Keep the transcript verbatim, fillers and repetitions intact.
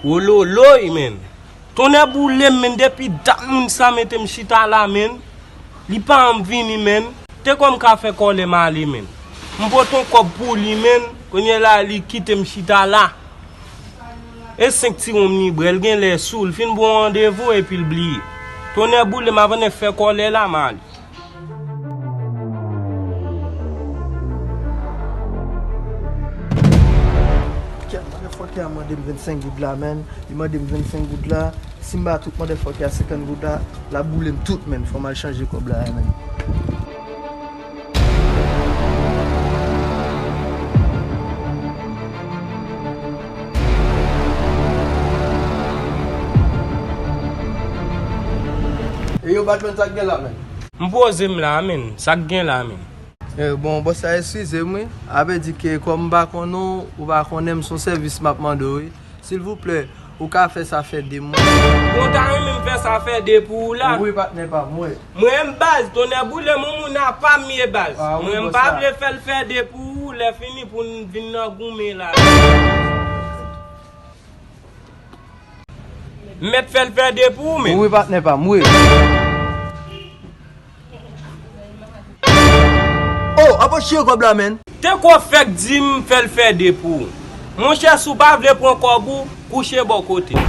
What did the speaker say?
Wololoy, menn. Tonnè boule m, menn, depi dat moun sa mete m chita la, menn. Li pa janm vini, menn. Te kwè m ka fè kòlè m ale, menn. M pote yon kòb pou li, menn. Kounye la, li kite m chita la. E senk ti wonm li bwè, l genlè sou, l fin pran randevou epi l bliye. Tonnè boule m, avan nèg fè kòlè la, m ale. Kèt, motherfucker a mande m vennsenk goud la, menn. Li mande m vennsenk goud la. Si m ba tout motherfucker a senkant goud la, l ap boule m tout, menn. Fò m al chanje kòb la, menn. E yo, Batman, sa k gen la, menn? M poze m la, menn. Sa k gen la, menn? Eh, bon, bòs la, eskize m, wi. A vle di ke kòm m pa konnen w, ou pa konnen m, se yon sèvis m ap mande w, wi. Silvouplè, ou ka fè sa fè de mwa. Bon, ta renmen m fè sa fè de pou ou la. Wi, patnè pa m, wi. Mwen menm baz, tonnè boule m, yon moun a pa m ye baz. Ah, wi, mwen m bòs pa la. Vle fè l fè de pou ou, lè fini pou n vin nan goumen la. M mèt fè l fè de pou ou menm. Wi, patnè pa m, wi. Oh, apoche kòb la, menn. Te kwè w fèk di m fè l fè de pou ou. Monchè, si w pa vle pran kòb ou, kouche bò kote.